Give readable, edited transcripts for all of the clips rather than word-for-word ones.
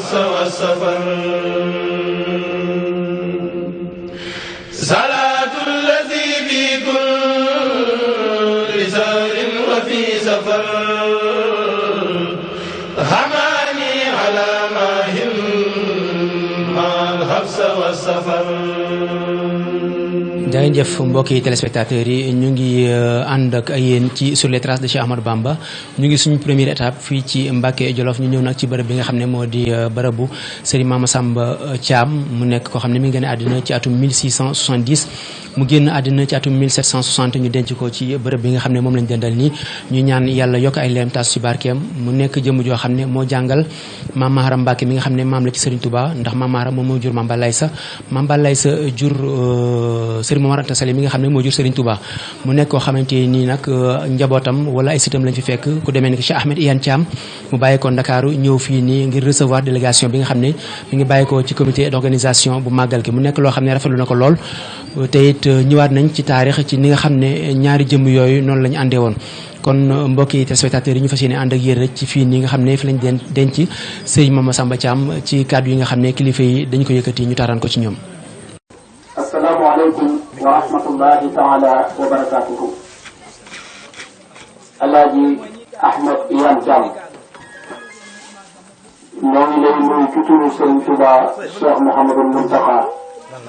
الحبس والسفر صلاة الذي في كل سهر وفي سفر حماني على ماهٍ مع الحبس والسفر. jërëjëf mbokki téléspectateurs yi ñu ngi ànd ak yéen ci sur les traces de Cheikh Ahmadou Bamba ñu ngi suñu première étape fii ci Mbacké Djolof ñu ñëw nag ci bërëb bi nga xam ne moo di bërëbu Serigne Mame Massamba THIAM mu nekk koo xam ne mi ngi génn àddina ci atum 1670 mu génn àddina ci atum 1760 ñu denc ko ci bërëb bi nga xam ne moom lañ dendal nii ñu ñaan yàlla yokk ay leem taas ci barkeem mu nekk jëmm joo xam ne moo jàngal Mame Maharam Mbacké mi nga xam ne maam la ci Serigne Touba ndax Mame Maharam moom moo jur Mame Ballaysa jur Momar Anta Sali mi nga xam ne moo jur Serigne Touba mu nekk koo xamante nii nag njabootam wala ay sitam lañ fi fekk ku demee ni Cheikh Ahmed Iyane Thiam mu bàyyi ko Ndakaaru ñëw fii nii ngir recevoir délégation bi nga xam ne mi ngi bàyyi ko ci comité d'organisation bu màggal gi mu nekk loo xam ne rafetlu na ko lool te it ñëwaat nañ ci taarix ci ni nga xam ne ñaari jëmm yooyu noonu lañu àndee woon kon mbokki téléspectateurs yi ñu fas yéene ànd ak yéen rek ci fii nii nga xam ne fi lañ denc Serigne Mame Massamba Thiam ci kàddu yi nga xam ne kilifa yi dañ ko yëkkati ñu taaraan ko ci ñoom. asalaamaaleykum wa rahmatullahi taala wa barakatuhu. Alaaji Ahmed Iyane Thiam ñoo ngi lay nuyu ci turu Serigne Touba Cheikh Mouhamadul Mountakha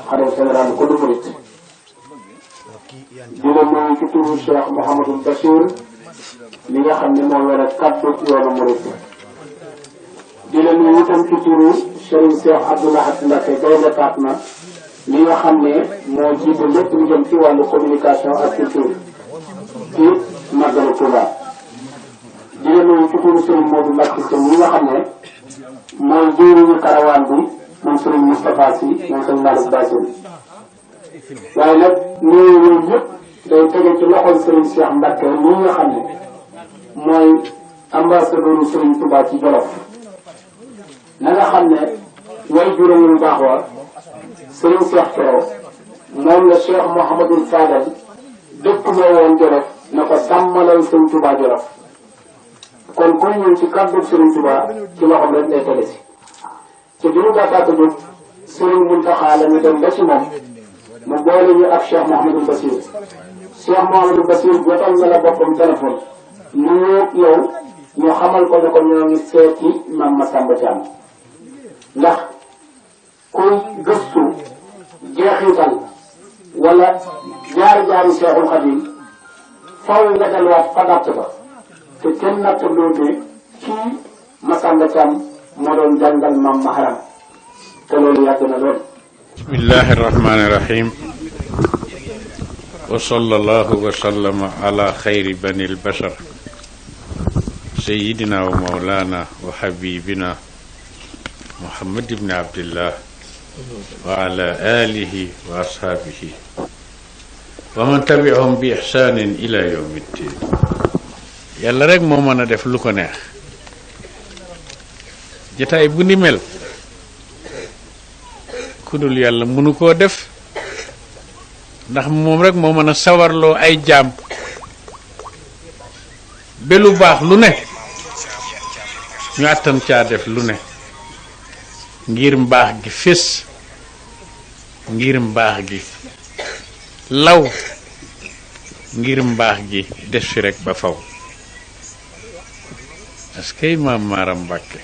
xalifa général ko du murit di la nuyu ci turu Cheikh Mouhamadul Bachir mi nga xam ne moo yore kaddu yoonu murit di la nuyu itam ci turu Serigne Cheikh Abdoulaye Mbacké Gaynde Fatma li nga xam ne moo jiite lépp lu jëm ci wàllu communication ak culture ci màggalu Touba di la nuyu ci turu Serigne Modou Mbacké mi nga xam ne mooy jëwriñu karawaan bi moom Serigne Moustapha Sy moom Serigne Malick Bassine waaye nag nuyu yooyu yëpp day tege ci loxol Serigne Cheikh Mbacké mi nga xam ne mooy ambassadeur Serigne Touba ci Jolof na nga xam ne way juróom yu baax wa Serigne Cheikh Thioro moom la Cheikh Mouhamadul Fadal dëkk moo woon Jolof na ko sàmmalal Serigne Touba Jolof kon kuy ñëw ci kàddu Serigne Touba ci loxoom rek lay tege si te bi ñu gàttaata jóg Serigne Mountakha la ñu dem ba ci moom mu boole ñu ak Cheikh Mouhamadul Bassir Cheikh Mouhamadul Bassir jotal na la boppam téléphone ñu ñëw yow ñu xamal ko ne ko ñoo ngi seeti Mame Massamba Thiam ndax kuy gëstu jeexital wala jaar-jaari Cheikhul Khadim faw nga delluwaat fa natt ba te kenn natt doote kii Massamba Thiam moo doon jàngal Mame Maharam te loolu yàgg na lool. bismillahi rahmani rahim wa sallallahu wa sallama ala xayri bani albashar sayidina wa maulana wa habibina Muhammad ibn Abdillah wa ala alihi wa ashaabihi wa man tabi'ahum bi ihsanin ila yawmi ddin. yàlla rek moo mën a def lu ko neex jotaay bu ni mel ku dul yàlla mënu koo def ndax moom rek moo mën a sawarloo ay jaam ba lu baax lu ne ñu àttan caa def lu ne ngir mbaax gi fés ngir mbaax gi law ngir mbaax gi des fi rek ba faw askay Mame Maram Mbacké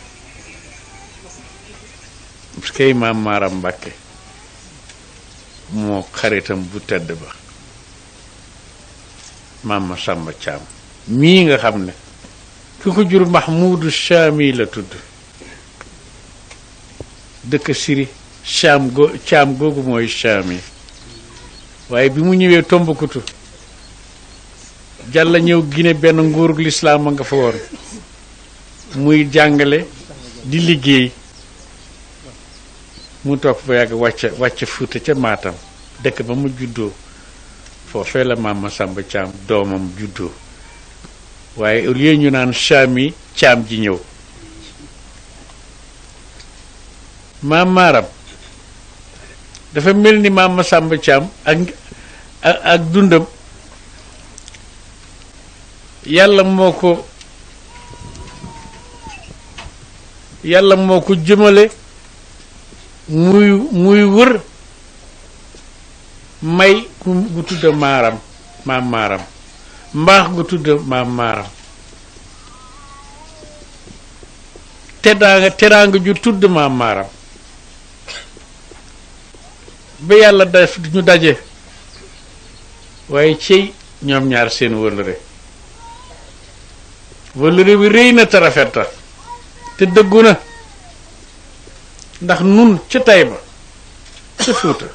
askay Mame Maram Mbacké moo xaritam bu tedd ba Mame Massamba Thiam mii nga xam ne ki ko jur Mahmoudou Chami la tudd dëkk Siri Thiam googu mooy Chami waaye bi mu ñëwee Tombouctou jàlla ñëw Guinée benn nguurug lislaam a nga fa woon muy jàngale di liggéey mu toog ba yàgg wàcc Fuuta ca Matam dëkk ba mu juddoo foofee la Mame Massamba Thiam doomam juddoo waaye au lieu ñu naan Chami Thiam ji ñëw Mame Maram dafa mel ni Mame Massamba Thiam ak dundam yàlla moo ko jëmale muy wër may gu tudd maaram maam maaram mbaax gu tudd maam maaram teraanga ju tudd maam maaram ba yàlla def ñu daje waaye cey ñoom ñaar seen wëllëre bi rëy na te rafet na te dëggu na ndax nun ca Tayba ca Fuuta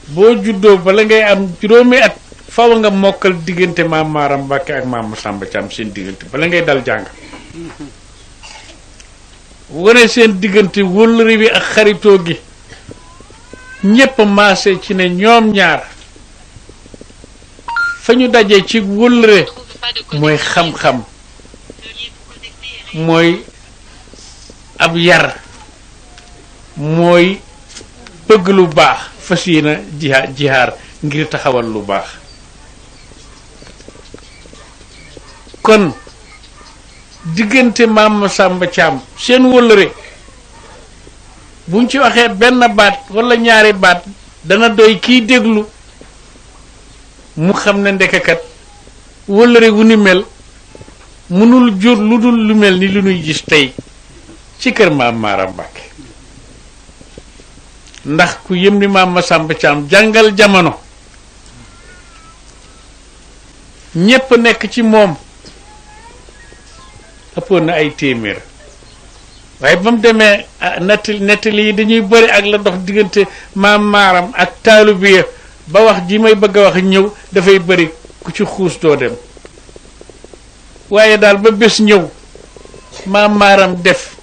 boo juddoo bala ngay am juróomi at faw nga mokkal diggante maam Maaram Mbàkke ak Mame Massamba THIAM seen diggante bala ngay dal jàng wane seen diggante wëllëre bi ak xaritoo gi ñépp maase ci ne ñoom ñaar fa ñu dajee ci wëllëre mooy xam-xam mooy ab yar mooy bëgg lu baax fas yéena jihaar ngir taxawal lu baax kon diggante Mame Massamba THIAM seen wëllëre buñ ci waxee benn baat walla ñaari baat dana doy kiy déglu mu xam ne ndekekat wëllëre wu ni mel mënul jur lu dul lu mel ni lu nuy gis tey ci kër Maam Maaram Mbàkke ndax ku yëm ni Mame Massamba THIAM jàngal jamono ñépp nekk ci moom ëppoon na ay téeméer waaye ba mu demee nettali yi dañuy bëri ak la dox diggante Maam Maaram ak taalibe ba wax ji may bëgg a wax ñëw dafay bëri ku ci xuus doo dem waaye daal ba bés ñëw Maam Maaram def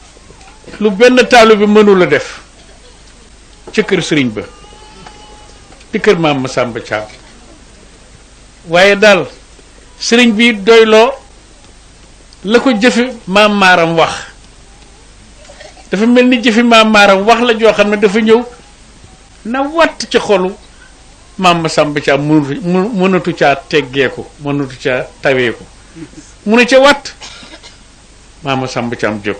lu benn taalibe mënula def ca kër sëriñ ba di kër Mame Massamba THIAM waaye daal sëriñ bi doyloo la ko jëfi Maam Maaram wax dafa mel ni jëfi Maam Maaram wax la joo xam ne dafa ñëw na watt ci xolu Mame Massamba THIAM mënatu caa teggeeku mënatu caa taweeku mu ne ca watt Mame Massamba THIAM jóg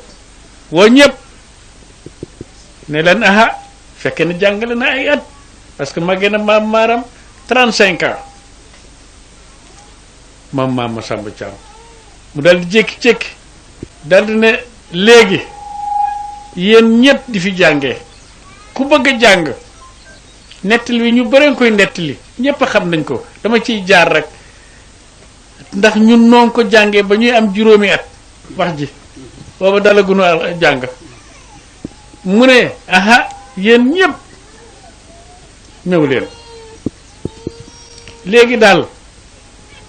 woo ñëpp ne leen aha fekke na jàngale na ay at parce que màggee na Mame Maaram 35 ans moom Mame Massamba THIAM mu dal di jékki-jékki dal di ne léegi yéen ñëpp di fi jàngee ku bëgg a jàng nettali wi ñu bëri koy nettali ñëpp xam nañ ko dama ciy jaar rek ndax ñun noon ko jàngee ba ñuy am juróomi at wax ji booba dala gunu jàng mu ne aha yéen ñëpp ñëw leen léegi daal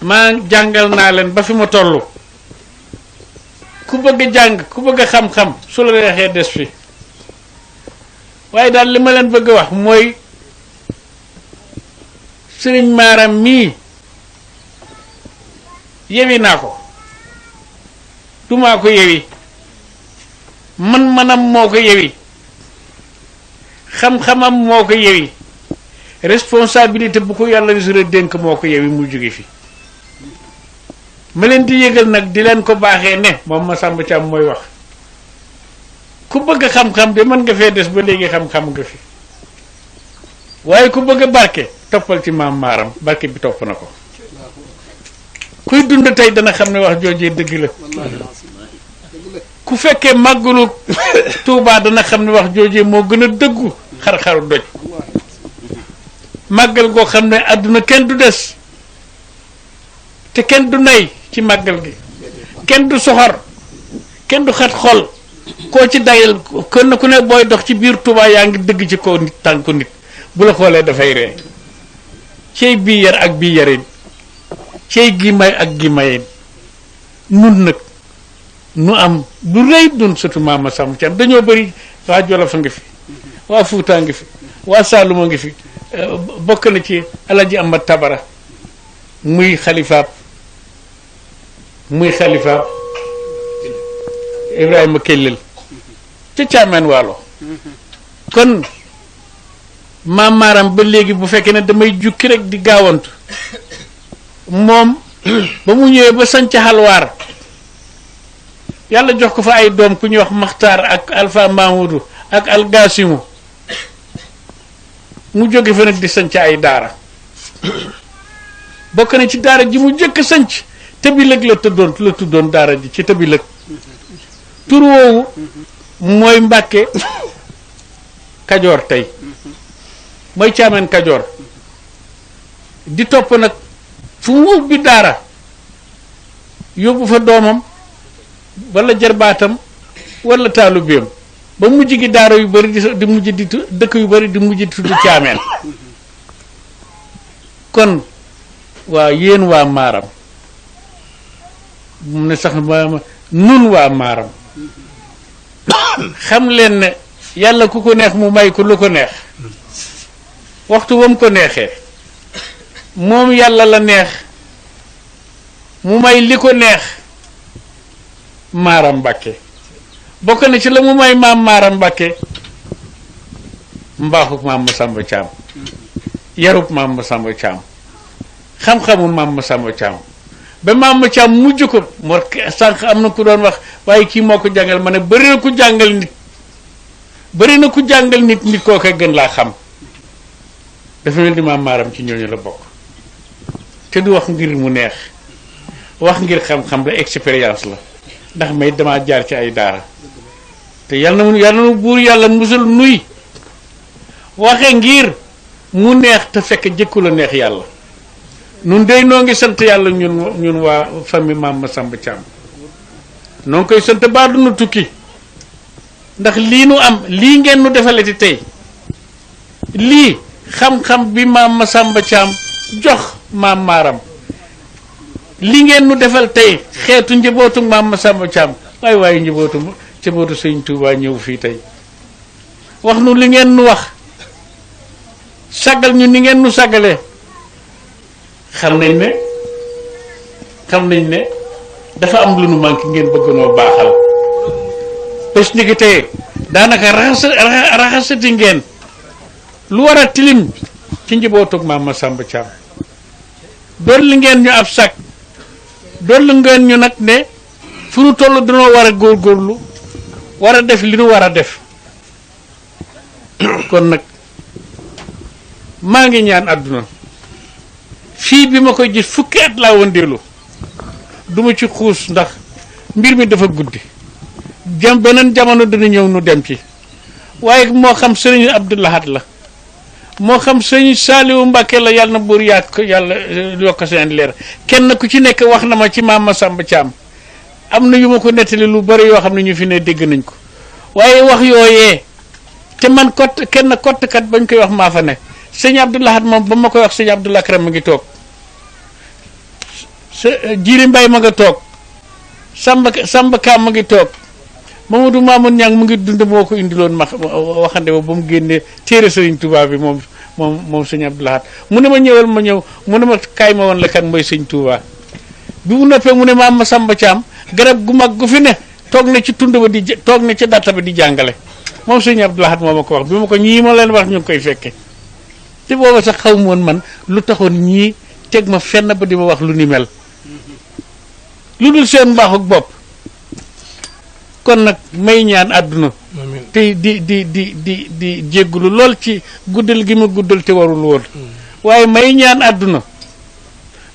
maa jàngal naa leen ba fi ma toll ku bëgg a jàng ku bëgg a xam-xam su la neexee des fi waaye daal li ma leen bëgg a wax mooy sëriñ Maaram mii yewi naa ko dumaa ko yewi man-manam moo ko yewi xam-xamam moo ko yewi responsabilité bu ko yàlla risura dénk moo ko yewi mu jóge fi ma leen di yëgal nag di leen ko baaxee ne moom Massamba THIAM mooy wax ku bëgg xam-xam de mën nga fee des ba léegi xam-xam nga fi waaye ku bëgg barke toppal ci Maam Maaram barke bi topp na ko kuy dund tey dana xam ne wax joojee dëgg la ku fekkee màggalu Touba dana xam ne wax joojee moo gën a dëggu xar-xaru doj màggal goo xam ne àdduna kenn du des te kenn du nay ci màggal gi kenn du soxor kenn du xat xol koo ci dayal kenn ku ne booy dox ci biir Touba yaa ngi dëgg ci kaw nit tànku nit bu la xoolee dafay ree cey bii yar ak bii yarin cey gi may ak gi mayin nun nag nu am du rëy dun surtout Mame Massamba THIAM dañoo bëri waa Jolof a ngi fi waa Fuuta ngi fi waa Saaluma ngi fi bokk na ci Alaji Amat Tabara muy xalifaab Ibrahima Kellel ca Caameen Waalo kon Maam Maaram ba léegi bu fekkee ne damay jukki rek di gaawantu moom ba mu ñëwee ba sanc xalwaar yàlla jox ko fa ay doom ku ñuy wax Maxtaar ak Alpha Mahmoudou ak Algasimu mu jóge fa nag di sanc ay daara bokk na ci daara ji mu jëkk sanc Tëbilëg la tuddoon daara ji ci Tëbilëg tur woowu mooy Mbàkke Kajoor tey mooy Caameen Kajoor di topp nag fu mu ubbi daara yóbbu fa doomam wala jarbaatam wala taalubeem ba mujj gi daara yu bari di mujj di dëkk yu bari di mujj di tudd Caameen kon waa yéen waa Maaram mu ne sax nun waa Maaram xam leen ne yàlla ku ko neex mu may ko lu ko neex waxtu ba mu ko neexee moom yàlla la neex mu may li ko neex Maaram Mbàkke bokk na ci la mu may maam Maaram Mbàkke mbaaxuk Mame Massamba Thiam yarub Mame Massamba Thiam xam-xamul Mame Massamba Thiam ba Mame Thiam mujj ko moo sànq am na ku doon wax waaye kii moo ko jàngal ma ne bëri na ku jàngal nit bëri na ku jàngal nit koo koy gën laa xam dafa mel ni Mame Maaram ci ñooñu la bokk te du wax ngir mu neex wax ngir xam-xam la expérience la ndax may dama jaar ci ay daara te yàlla na buur yàlla musul nuy waxe ngir mu neex te fekk jëkku la neex yàlla nun dey noo ngi sant yàlla ñun waa famille Mame Massamba Thiam noo ngi koy sant baa du nu tukki ndax lii nu am lii ngeen nu defalati tey lii xam-xam bi Mame Massamba Thiam jox Mame Maaram li ngeen nu defal tey xeetu njabootu Mame Massamba Thiam waaye njabootu Sëñ Touba ñëw fii tey wax nu li ngeen nu wax sagal ñu ni ngeen nu sagalee xam nañ ne dafa am lu nu manqué ngeen bëgg noo baaxal bés ni ki tey daanaka raxasati ngeen lu war a tilim ci njabootu Mame Massamba Thiam dolli ngeen ñu ab sag dolli ngeen ñu nag ne fu nu toll dañoo war a góorgóorlu war a def li nu war a def kon nag maa ngi ñaan àdduna fii bi ma koy gis fukki at laa wëndeelu duma ci xuus ndax mbir mi dafa guddi beneen jamono dina ñëw nu dem ci waaye moo xam sëriñ Abdou Lahad la moo xam sëriñ Saaliwu Mbàkke la yàlla na buur yaat ko yàlla yokk seen leer kenn ku ci nekk wax na ma ci Mame Massamba Thiam am na yu ma ko nettali lu bari yoo xam ne ñu fi ne dégg nañ ko waaye wax yooyee te man kenn kottkat bañ koy wax maa fa ne sëñ Abdou Lahad moom ba ma koy wax sëñ Abdou Akram ma ngi toog Jiri Mbay ma nga toog Samba Ka ma ngi toog Mamadou Mamoun Niang mu ngi dund moo ko indiloon ma waxande ba mu génnee téere sëriñ Touba bi moom sëñ Abdou Lahad mu ne ma ñëwal ma ñëw mu ne ma kaay ma woon la kan mooy sëñ Touba bi mu noppee mu ne Mame Massamba Thiam garab gu mag gu fi ne toog na ci tund ba toog na ci datta ba di jàngale moom sëñ Abdou Lahad moo ma ko wax bi ma ko ñii ma leen wax ñu ngi koy fekke te booba sax xaw ma woon man lu taxoon ñii teg ma fenn ba di ma wax lu ni mel lu dul seen mbaaxuk bopp kon nag may ñaan àdduna te di jéggulu lool ci guddal gi ma guddal te warul woon waaye may ñaan àdduna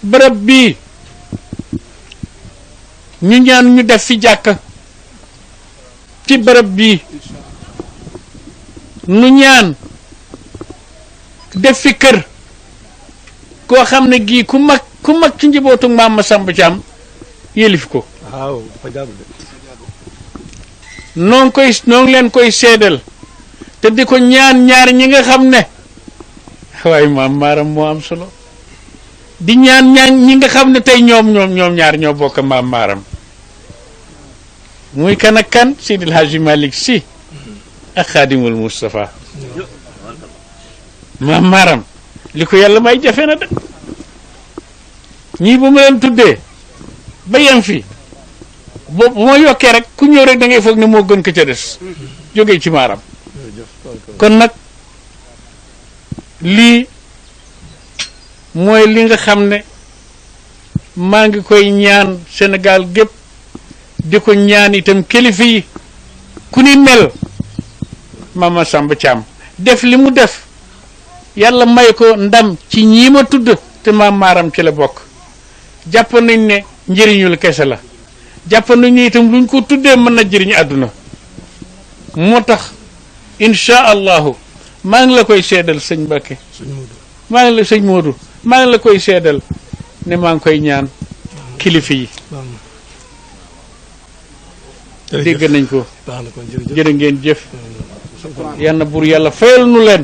bërëb bii ñu ñaan ñu def fi jàkka ci bërëb bii nu ñaan def fi kër koo xam ne gii ku mag ci njabootu Mame Massamba Thiam yëlif ko waaw noo ngi leen koy seedal te di ko ñaan ñaar ñi nga xam ne waaye Mame Maaram moo am solo di ñaan ñi nga xam ne tey ñoom ñaar ñoo bokk Mame Maaram muy kan ak kan Seydil Hadji Malick Sy ak Xaadimul Moustapha Mame Maaram li ko yàlla may jafe na de ñii bu ma leen tuddee ba yem fi bu ma yokkee rek ku ñëw rek da ngay foog ne moo gën ko ca des jógee ci Maaram kon nag lii mooy li nga xam ne maa ngi koy ñaan Sénégal gépp di ko ñaan itam kilifa yi ku ni mel Mame Massamba THIAM def li mu def yàlla may ko ndam ci ñii ma tudd te maam maaram ci la bokk jàpp nañ ne njëriñul kese la jàpp nañ ne itam luñ ko tuddee mën na jëriñ àdduna moo tax incha allahu maa ngi la koy seedal sëñ Mbacké sëñ Modou maa ngi la koy seedal ne maa ngi koy ñaan kilifa yi dégg nañ ko jërë ngeen jëf yal na buur yàlla fayal nu leen